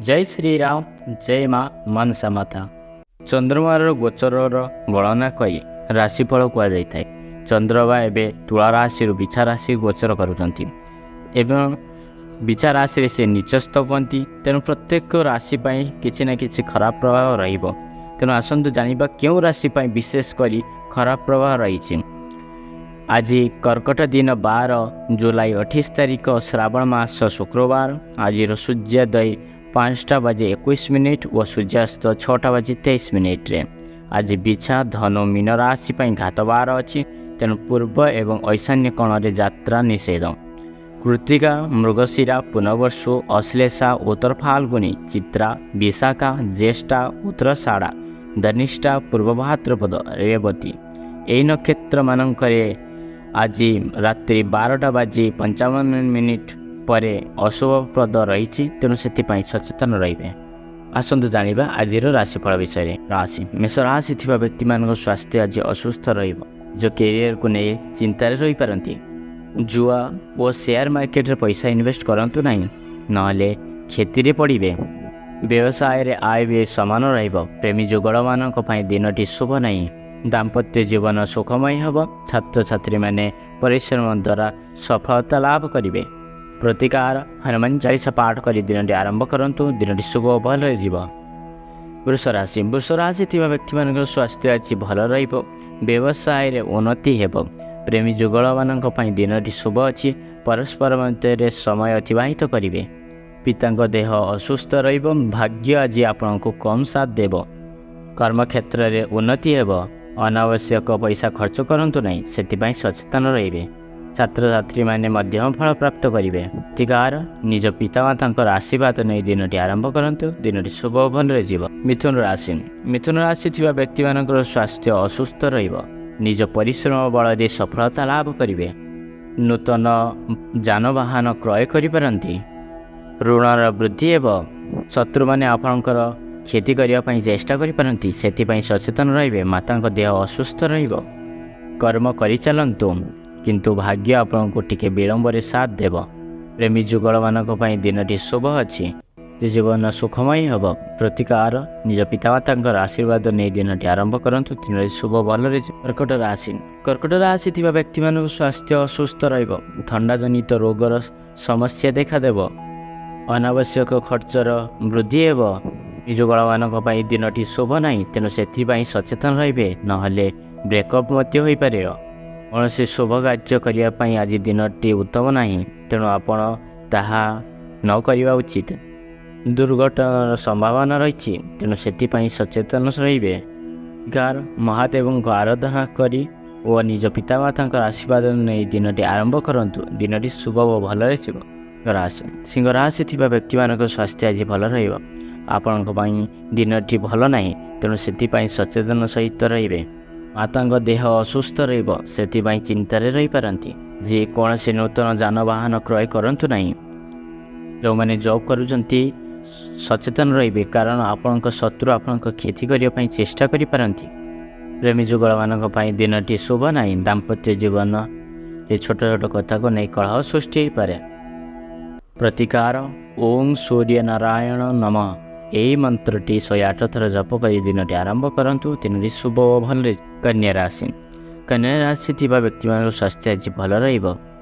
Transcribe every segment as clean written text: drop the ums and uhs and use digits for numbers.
ଜୟ ଶ୍ରୀରାମ, ଜୟ ମା ମନସା ମାତା। ଚନ୍ଦ୍ରମାର ଗୋଚରର ଗଣନା କରି ରାଶିଫଳ କୁହାଯାଇଥାଏ। ଚନ୍ଦ୍ରମା ଏବେ ତୁଳା ରାଶିରୁ ବିଛା ରାଶି ଗୋଚର କରୁଛନ୍ତି ଏବଂ ବିଛା ରାଶିରେ ସେ ନିଚସ୍ଥ ହୁଅନ୍ତି। ତେଣୁ ପ୍ରତ୍ୟେକ ରାଶି ପାଇଁ କିଛି ନା କିଛି ଖରାପ ପ୍ରଭାବ ରହିବ। ତେଣୁ ଆସନ୍ତୁ ଜାଣିବା କେଉଁ ରାଶି ପାଇଁ ବିଶେଷ କରି ଖରାପ ପ୍ରଭାବ ରହିଛି। ଆଜି କର୍କଟ ଦିନ 12 ଜୁଲାଇ 28 ତାରିଖ, ଶ୍ରାବଣ ମାସ ଶୁକ୍ରବାର। ଆଜିର ସୂର୍ଯ୍ୟୋଦୟ 5ଟା ବାଜି 21 ମିନିଟ୍ ଓ ସୂର୍ଯ୍ୟାସ୍ତ 6ଟା ବାଜି 23 ମିନିଟ୍ରେ। ଆଜି ବିଛା, ଧନୁ, ମୀନ ରାଶି ପାଇଁ ଘାତବାର ଅଛି। ତେଣୁ ପୂର୍ବ ଏବଂ ଐଶାନ୍ୟ କୋଣରେ ଯାତ୍ରା ନିଷେଧ। କୃତିକା, ମୃଗଶିରା, ପୁନର୍ବସୁ, ଅଶ୍ଲେଷା, ଉତ୍ତର ଫାଲ୍ଗୁନି, ଚିତ୍ରା, ବିଶାଖା, ଜ୍ୟେଷ୍ଠା, ଉତ୍ତରାଷାଢ଼ା, ଧନିଷ୍ଠା, ପୂର୍ବ ଭାଦ୍ରପଦ, ରେବତୀ ଏହି ନକ୍ଷତ୍ରମାନଙ୍କରେ ଆଜି ରାତ୍ରି 12ଟା ବାଜି 55 ମିନିଟ୍ ପରେ ଅଶୁଭପ୍ରଦ ରହିଛି। ତେଣୁ ସେଥିପାଇଁ ସଚେତନ ରହିବେ। ଆସନ୍ତୁ ଜାଣିବା ଆଜିର ରାଶିଫଳ ବିଷୟରେ। ରାଶି ମେଷ ରାଶି ଥିବା ବ୍ୟକ୍ତିମାନଙ୍କ ସ୍ୱାସ୍ଥ୍ୟ ଆଜି ଅସୁସ୍ଥ ରହିବ। ନିଜ କ୍ୟାରିୟରକୁ ନେଇ ଚିନ୍ତାରେ ରହିପାରନ୍ତି। ଜୁଆ ଓ ସେୟାର ମାର୍କେଟରେ ପଇସା ଇନଭେଷ୍ଟ କରନ୍ତୁ ନାହିଁ, ନହେଲେ କ୍ଷତିରେ ପଡ଼ିବେ। ବ୍ୟବସାୟରେ ଆୟ ବ୍ୟୟ ସମାନ ରହିବ। ପ୍ରେମୀ ଯୁଗଳମାନଙ୍କ ପାଇଁ ଦିନଟି ଶୁଭ ନାହିଁ। ଦାମ୍ପତ୍ୟ ଜୀବନ ସୁଖମୟ ହେବ। ଛାତ୍ରଛାତ୍ରୀମାନେ ପରିଶ୍ରମ ଦ୍ୱାରା ସଫଳତା ଲାଭ କରିବେ। ପ୍ରତିକାର: ହନୁମାନ ଚାଳିଶା ପାଠ କରି ଦିନଟି ଆରମ୍ଭ କରନ୍ତୁ। ଦିନଟି ଶୁଭ ଓ ଭଲରେ ଯିବ। ବୃଷ ରାଶି। ବୃଷ ରାଶି ଥିବା ବ୍ୟକ୍ତିମାନଙ୍କର ସ୍ୱାସ୍ଥ୍ୟ ଆଜି ଭଲ ରହିବ। ବ୍ୟବସାୟରେ ଉନ୍ନତି ହେବ। ପ୍ରେମୀ ଯୁଗଳମାନଙ୍କ ପାଇଁ ଦିନଟି ଶୁଭ ଅଛି। ପରସ୍ପର ମଧ୍ୟରେ ସମୟ ଅତିବାହିତ କରିବେ। ପିତାଙ୍କ ଦେହ ଅସୁସ୍ଥ ରହିବ। ଭାଗ୍ୟ ଆଜି ଆପଣଙ୍କୁ କମ୍ ସାଥ ଦେବ। କର୍ମକ୍ଷେତ୍ରରେ ଉନ୍ନତି ହେବ। ଅନାବଶ୍ୟକ ପଇସା ଖର୍ଚ୍ଚ କରନ୍ତୁ ନାହିଁ, ସେଥିପାଇଁ ସଚେତନ ରହିବେ। ଛାତ୍ରଛାତ୍ରୀମାନେ ମଧ୍ୟମ ଫଳ ପ୍ରାପ୍ତ କରିବେ। ପ୍ରତିକାର: ନିଜ ପିତାମାତାଙ୍କର ଆଶୀର୍ବାଦ ନେଇ ଦିନଟି ଆରମ୍ଭ କରନ୍ତୁ। ଦିନଟି ଶୁଭ ଓ ଭଲରେ ଯିବ। ମିଥୁନ ରାଶି। ମିଥୁନ ରାଶି ଥିବା ବ୍ୟକ୍ତିମାନଙ୍କର ସ୍ୱାସ୍ଥ୍ୟ ଅସୁସ୍ଥ ରହିବ। ନିଜ ପରିଶ୍ରମ ବଳରେ ସଫଳତା ଲାଭ କରିବେ। ନୂତନ ଯାନବାହନ କ୍ରୟ କରିପାରନ୍ତି। ଋଣର ବୃଦ୍ଧି ହେବ। ଶତ୍ରୁମାନେ ଆପଣଙ୍କର କ୍ଷତି କରିବା ପାଇଁ ଚେଷ୍ଟା କରିପାରନ୍ତି, ସେଥିପାଇଁ ସଚେତନ ରହିବେ। ମାତାଙ୍କ ଦେହ ଅସୁସ୍ଥ ରହିବ। କର୍ମ କରିଚାଲନ୍ତୁ, କିନ୍ତୁ ଭାଗ୍ୟ ଆପଣଙ୍କୁ ଟିକେ ବିଳମ୍ବରେ ସାଥ ଦେବ। ପ୍ରେମୀ ଯୁଗଳମାନଙ୍କ ପାଇଁ ଦିନଟି ଶୁଭ ଅଛି। ଜୀବନ ସୁଖମୟ ହେବ। ପ୍ରତିକାର: ନିଜ ପିତାମାତାଙ୍କର ଆଶୀର୍ବାଦ ନେଇ ଦିନଟି ଆରମ୍ଭ କରନ୍ତୁ। ଦିନଟି ଶୁଭ ଭଲରେ ଯିବ। କର୍କଟ ରାଶି। କର୍କଟ ରାଶି ଥିବା ବ୍ୟକ୍ତିମାନଙ୍କ ସ୍ୱାସ୍ଥ୍ୟ ଅସୁସ୍ଥ ରହିବ। ଥଣ୍ଡାଜନିତ ରୋଗର ସମସ୍ୟା ଦେଖାଦେବ। ଅନାବଶ୍ୟକ ଖର୍ଚ୍ଚର ବୃଦ୍ଧି ହେବ। ଯୁଗଳମାନଙ୍କ ପାଇଁ ଦିନଟି ଶୁଭ ନାହିଁ, ତେଣୁ ସେଥିପାଇଁ ସଚେତନ ରହିବେ, ନହେଲେ ବ୍ରେକଅପ୍ ମଧ୍ୟ ହୋଇପାରିବ। କୌଣସି ଶୁଭ କାର୍ଯ୍ୟ କରିବା ପାଇଁ ଆଜି ଦିନଟି ଉତ୍ତମ ନାହିଁ, ତେଣୁ ଆପଣ ତାହା ନ କରିବା ଉଚିତ। ଦୁର୍ଘଟଣାର ସମ୍ଭାବନା ରହିଛି, ତେଣୁ ସେଥିପାଇଁ ସଚେତନ ରହିବେ। ଗାର ମହାଦେବଙ୍କ ଆରାଧନା କରି ଓ ନିଜ ପିତାମାତାଙ୍କର ଆଶୀର୍ବାଦ ନେଇ ଦିନଟି ଆରମ୍ଭ କରନ୍ତୁ। ଦିନଟି ଶୁଭ ଓ ଭଲରେ ଯିବ। ରାଶି ସିଂହ ରାଶି ଥିବା ବ୍ୟକ୍ତିମାନଙ୍କ ସ୍ୱାସ୍ଥ୍ୟ ଆଜି ଭଲ ରହିବ। ଆପଣଙ୍କ ପାଇଁ ଦିନଟି ଭଲ ନାହିଁ, ତେଣୁ ସେଥିପାଇଁ ସଚେତନ ସହିତ ରହିବେ। ମାତାଙ୍କ ଦେହ ଅସୁସ୍ଥ ରହିବ, ସେଥିପାଇଁ ଚିନ୍ତାରେ ରହିପାରନ୍ତି। ଯେ କୌଣସି ନୂତନ ଯାନବାହନ କ୍ରୟ କରନ୍ତୁ ନାହିଁ। ଯେଉଁମାନେ ଜବ୍ କରୁଛନ୍ତି, ସଚେତନ ରହିବେ, କାରଣ ଆପଣଙ୍କ ଶତ୍ରୁ ଆପଣଙ୍କ କ୍ଷତି କରିବା ପାଇଁ ଚେଷ୍ଟା କରିପାରନ୍ତି। ପ୍ରେମୀ ଯୁଗଳମାନଙ୍କ ପାଇଁ ଦିନଟି ଶୁଭ ନାହିଁ। ଦାମ୍ପତ୍ୟ ଜୀବନରେ ଛୋଟ ଛୋଟ କଥାକୁ ନେଇ କଳହ ସୃଷ୍ଟି ହୋଇପାରେ। ପ୍ରତିକାର: ଓಂ ସୂର୍ଯ୍ୟ ନାରାୟଣ ନମ ଏହି ମନ୍ତ୍ରଟି 108 ଥର ଜପ କରି ଦିନଟି ଆରମ୍ଭ କରନ୍ତୁ। ଦିନଟି ଶୁଭ ଓ ଭଲରେ। କନ୍ୟା ରାଶି। କନ୍ୟା ରାଶି ଥିବା ବ୍ୟକ୍ତିମାନଙ୍କ ସ୍ୱାସ୍ଥ୍ୟ ଆଜି ଭଲ ରହିବ,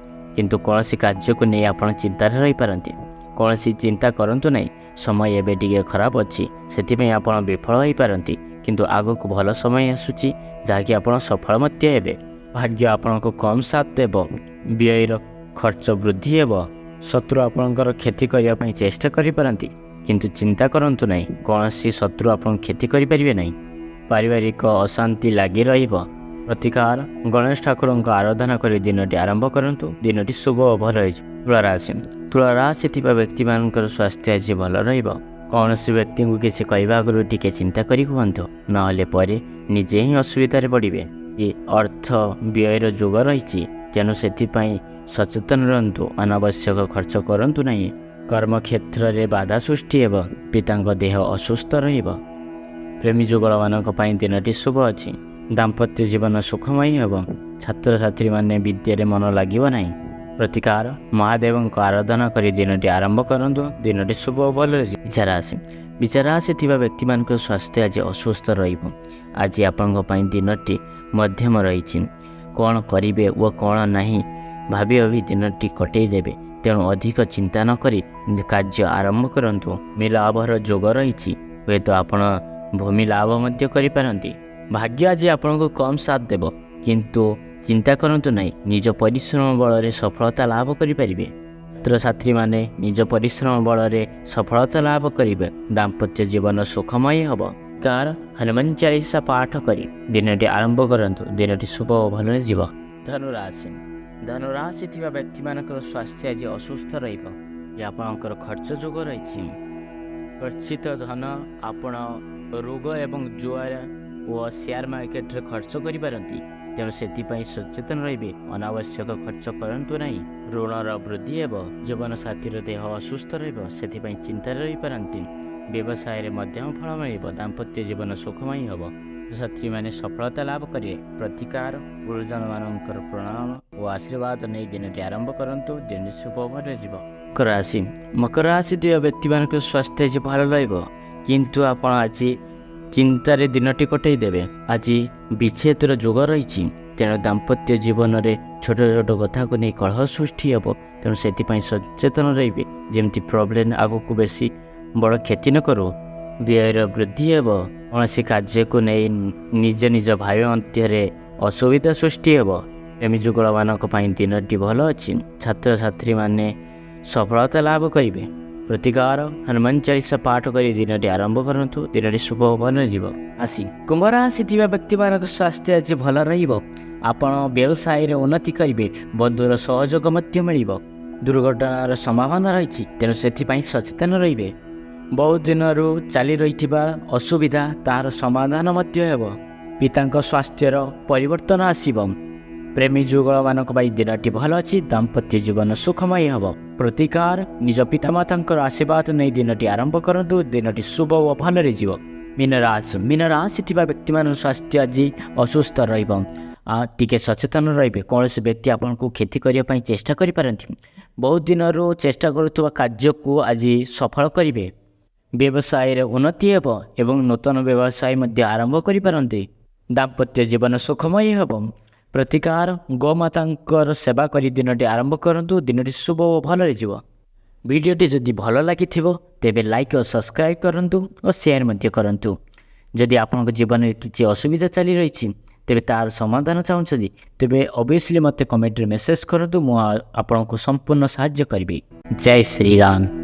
କିନ୍ତୁ କୌଣସି କାର୍ଯ୍ୟକୁ ନେଇ ଆପଣ ଚିନ୍ତାରେ ରହିପାରନ୍ତି। କୌଣସି ଚିନ୍ତା କରନ୍ତୁ ନାହିଁ। ସମୟ ଏବେ ଟିକେ ଖରାପ ଅଛି, ସେଥିପାଇଁ ଆପଣ ବିଫଳ ହୋଇପାରନ୍ତି, କିନ୍ତୁ ଆଗକୁ ଭଲ ସମୟ ଆସୁଛି, ଯାହାକି ଆପଣ ସଫଳ ମଧ୍ୟ ହେବେ। ଭାଗ୍ୟ ଆପଣଙ୍କୁ କମ୍ ସାଥ ଦେବ। ବ୍ୟୟର ଖର୍ଚ୍ଚ ବୃଦ୍ଧି ହେବ। ଶତ୍ରୁ ଆପଣଙ୍କର କ୍ଷତି କରିବା ପାଇଁ ଚେଷ୍ଟା କରିପାରନ୍ତି, କିନ୍ତୁ ଚିନ୍ତା କରନ୍ତୁ ନାହିଁ। କୌଣସି ଶତ୍ରୁ ଆପଣଙ୍କୁ କ୍ଷତି କରିପାରିବେ ନାହିଁ। ପାରିବାରିକ ଅଶାନ୍ତି ଲାଗି ରହିବ। ପ୍ରତିକାର: ଗଣେଶ ଠାକୁରଙ୍କ ଆରାଧନା କରି ଦିନଟି ଆରମ୍ଭ କରନ୍ତୁ। ଦିନଟି ଶୁଭ ଓ ଭଲ ରହିଯିବ। ତୁଳା ରାଶି। ତୁଳା ରାଶି ଥିବା ବ୍ୟକ୍ତିମାନଙ୍କର ସ୍ୱାସ୍ଥ୍ୟ ଆଜି ଭଲ ରହିବ। କୌଣସି ବ୍ୟକ୍ତିଙ୍କୁ କିଛି କହିବା ଆଗରୁ ଟିକେ ଚିନ୍ତା କରି କୁହନ୍ତୁ, ନହେଲେ ପରେ ନିଜେ ହିଁ ଅସୁବିଧାରେ ପଡ଼ିବେ। ଏ ଅର୍ଥ ବ୍ୟୟର ଯୋଗ ରହିଛି, ତେଣୁ ସେଥିପାଇଁ ସଚେତନ ରୁହନ୍ତୁ। ଅନାବଶ୍ୟକ ଖର୍ଚ୍ଚ କରନ୍ତୁ ନାହିଁ। କର୍ମକ୍ଷେତ୍ରରେ ବାଧା ସୃଷ୍ଟି ହେବ। ପିତାଙ୍କ ଦେହ ଅସୁସ୍ଥ ରହିବ। ପ୍ରେମୀ ଯୁଗଳମାନଙ୍କ ପାଇଁ ଦିନଟି ଶୁଭ ଅଛି। ଦାମ୍ପତ୍ୟ ଜୀବନ ସୁଖମୟ ହେବ। ଛାତ୍ରଛାତ୍ରୀମାନେ ବିଦ୍ୟାରେ ମନ ଲାଗିବ ନାହିଁ। ପ୍ରତିକାର, ମହାଦେବଙ୍କ ଆରାଧନା କରି ଦିନଟି ଆରମ୍ଭ କରନ୍ତୁ। ଦିନଟି ଶୁଭ ଓ ଭଲରେ ଯିବ। ବିଛା ରାଶି। ବିଛା ରାଶି ଥିବା ବ୍ୟକ୍ତିମାନଙ୍କ ସ୍ୱାସ୍ଥ୍ୟ ଆଜି ଅସୁସ୍ଥ ରହିବ। ଆଜି ଆପଣଙ୍କ ପାଇଁ ଦିନଟି ମଧ୍ୟମ ରହିଛି। କ'ଣ କରିବେ ଓ କ'ଣ ନାହିଁ ଭାବି ଭାବି ଦିନଟି କଟେଇ ଦେବେ। ତେଣୁ ଅଧିକ ଚିନ୍ତା ନ କରି କାର୍ଯ୍ୟ ଆରମ୍ଭ କରନ୍ତୁ। ଭୂମି ଲାଭର ଯୋଗ ରହିଛି। ହୁଏତ ଆପଣ ଭୂମି ଲାଭ ମଧ୍ୟ କରିପାରନ୍ତି। ଭାଗ୍ୟ ଆଜି ଆପଣଙ୍କୁ କମ୍ ସାଥ ଦେବ, କିନ୍ତୁ ଚିନ୍ତା କରନ୍ତୁ ନାହିଁ। ନିଜ ପରିଶ୍ରମ ବଳରେ ସଫଳତା ଲାଭ କରିପାରିବେ। ଛାତ୍ରଛାତ୍ରୀମାନେ ନିଜ ପରିଶ୍ରମ ବଳରେ ସଫଳତା ଲାଭ କରିବେ। ଦାମ୍ପତ୍ୟ ଜୀବନ ସୁଖମୟ ହେବ। କାର, ହନୁମାନ ଚାଳିଶା ପାଠ କରି ଦିନଟି ଆରମ୍ଭ କରନ୍ତୁ। ଦିନଟି ଶୁଭ ଓ ଭଲରେ ଯିବ। ଧନୁରାଶି। ଧନୁରାଶି ଥିବା ବ୍ୟକ୍ତିମାନଙ୍କର ସ୍ୱାସ୍ଥ୍ୟ ଆଜି ଅସୁସ୍ଥ ରହିବ। ଆପଣଙ୍କର ଖର୍ଚ୍ଚ ଯୋଗ ରହିଛି। ଖର୍ଚ୍ଚିତ ଧନ ଆପଣ ରୋଗ ଏବଂ ଜୁଆର ଓ ସେୟାର ମାର୍କେଟରେ ଖର୍ଚ୍ଚ କରିପାରନ୍ତି। ତେଣୁ ସେଥିପାଇଁ ସଚେତନ ରହିବେ। ଅନାବଶ୍ୟକ ଖର୍ଚ୍ଚ କରନ୍ତୁ ନାହିଁ। ଋଣର ବୃଦ୍ଧି ହେବ। ଜୀବନସାଥୀର ଦେହ ଅସୁସ୍ଥ ରହିବ, ସେଥିପାଇଁ ଚିନ୍ତାରେ ରହିପାରନ୍ତି। ବ୍ୟବସାୟରେ ମଧ୍ୟମ ଫଳ ମିଳିବ। ଦାମ୍ପତ୍ୟ ଜୀବନ ସୁଖମୟ ହେବ। ଛାତ୍ରୀମାନେ ସଫଳତା ଲାଭ କରିବେ। ପ୍ରତିକାର, ଗୁରୁଜନମାନଙ୍କର ପ୍ରଣାମ ଓ ଆଶୀର୍ବାଦ ନେଇ ଦିନଟି ଆରମ୍ଭ କରନ୍ତୁ। ଦିନଟି ଶୁଭ ଭଲରେ ଯିବ। ମକର ରାଶି। ମକର ରାଶି ଥିବା ବ୍ୟକ୍ତିମାନଙ୍କ ସ୍ୱାସ୍ଥ୍ୟ ଆଜି ଭଲ ରହିବ, କିନ୍ତୁ ଆପଣ ଆଜି ଚିନ୍ତାରେ ଦିନଟି କଟେଇ ଦେବେ। ଆଜି ବିଚ୍ଛେଦର ଯୋଗ ରହିଛି। ତେଣୁ ଦାମ୍ପତ୍ୟ ଜୀବନରେ ଛୋଟ ଛୋଟ କଥାକୁ ନେଇ କଳହ ସୃଷ୍ଟି ହେବ। ତେଣୁ ସେଥିପାଇଁ ସଚେତନ ରହିବେ, ଯେମିତି ପ୍ରୋବ୍ଲେମ୍ ଆଗକୁ ବେଶୀ ବଡ଼ କ୍ଷତି ନ କରୁ। ବ୍ୟୟର ବୃଦ୍ଧି ହେବ। କୌଣସି କାର୍ଯ୍ୟକୁ ନେଇ ନିଜ ନିଜ ଭାଇ ମଧ୍ୟରେ ଅସୁବିଧା ସୃଷ୍ଟି ହେବ। ପ୍ରେମୀ ଯୁଗଳମାନଙ୍କ ପାଇଁ ଦିନଟି ଭଲ ଅଛି। ଛାତ୍ରଛାତ୍ରୀମାନେ ସଫଳତା ଲାଭ କରିବେ। ପ୍ରତିକାର, ହନୁମାନ ଚାଳିଶା ପାଠ କରି ଦିନଟି ଆରମ୍ଭ କରନ୍ତୁ। ଦିନଟି ଶୁଭ ଭଲରେ ଯିବ। ରାଶି କୁମ୍ଭ ରାଶି ଥିବା ବ୍ୟକ୍ତିମାନଙ୍କ ସ୍ୱାସ୍ଥ୍ୟ ଆଜି ଭଲ ରହିବ। ଆପଣ ବ୍ୟବସାୟରେ ଉନ୍ନତି କରିବେ। ବନ୍ଧୁର ସହଯୋଗ ମଧ୍ୟ ମିଳିବ। ଦୁର୍ଘଟଣାର ସମ୍ଭାବନା ରହିଛି, ତେଣୁ ସେଥିପାଇଁ ସଚେତନ ରହିବେ। ବହୁତ ଦିନରୁ ଚାଲି ରହିଥିବା ଅସୁବିଧା, ତାହାର ସମାଧାନ ମଧ୍ୟ ହେବ। ପିତାଙ୍କ ସ୍ୱାସ୍ଥ୍ୟର ପରିବର୍ତ୍ତନ ଆସିବ। ପ୍ରେମୀ ଯୁଗଳମାନଙ୍କ ପାଇଁ ଦିନଟି ଭଲ ଅଛି। ଦାମ୍ପତ୍ୟ ଜୀବନ ସୁଖମୟ ହେବ। ପ୍ରତିକାର, ନିଜ ପିତାମାତାଙ୍କର ଆଶୀର୍ବାଦ ନେଇ ଦିନଟି ଆରମ୍ଭ କରନ୍ତୁ। ଦିନଟି ଶୁଭ ଓ ଭଲରେ ଯିବ। ମୀନରାଶି। ମୀନରାଶି ଥିବା ବ୍ୟକ୍ତିମାନଙ୍କ ସ୍ୱାସ୍ଥ୍ୟ ଆଜି ଅସୁସ୍ଥ ରହିବ। ଟିକେ ସଚେତନ ରହିବେ। କୌଣସି ବ୍ୟକ୍ତି ଆପଣଙ୍କୁ କ୍ଷତି କରିବା ପାଇଁ ଚେଷ୍ଟା କରିପାରନ୍ତି। ବହୁତ ଦିନରୁ ଚେଷ୍ଟା କରୁଥିବା କାର୍ଯ୍ୟକୁ ଆଜି ସଫଳ କରିବେ। ବ୍ୟବସାୟରେ ଉନ୍ନତି ହେବ ଏବଂ ନୂତନ ବ୍ୟବସାୟ ମଧ୍ୟ ଆରମ୍ଭ କରିପାରନ୍ତି। ଦାମ୍ପତ୍ୟ ଜୀବନ ସୁଖମୟ ହେବ। ପ୍ରତିକାର, ଗୋମାତାଙ୍କର ସେବା କରି ଦିନଟି ଆରମ୍ଭ କରନ୍ତୁ। ଦିନଟି ଶୁଭ ଓ ଭଲରେ ଯିବ। ଭିଡ଼ିଓଟି ଯଦି ଭଲ ଲାଗିଥିବ, ତେବେ ଲାଇକ୍ ଓ ସବସ୍କ୍ରାଇବ୍ କରନ୍ତୁ ଓ ସେୟାର ମଧ୍ୟ କରନ୍ତୁ। ଯଦି ଆପଣଙ୍କ ଜୀବନରେ କିଛି ଅସୁବିଧା ଚାଲି ରହିଛି, ତେବେ ତାର ସମାଧାନ ଚାହୁଁଛନ୍ତି, ତେବେ ଅବଭିୟସଲି ମୋତେ କମେଣ୍ଟରେ ମେସେଜ୍ କରନ୍ତୁ। ମୁଁ ଆପଣଙ୍କୁ ସମ୍ପୂର୍ଣ୍ଣ ସାହାଯ୍ୟ କରିବି। ଜୟ ଶ୍ରୀରାମ।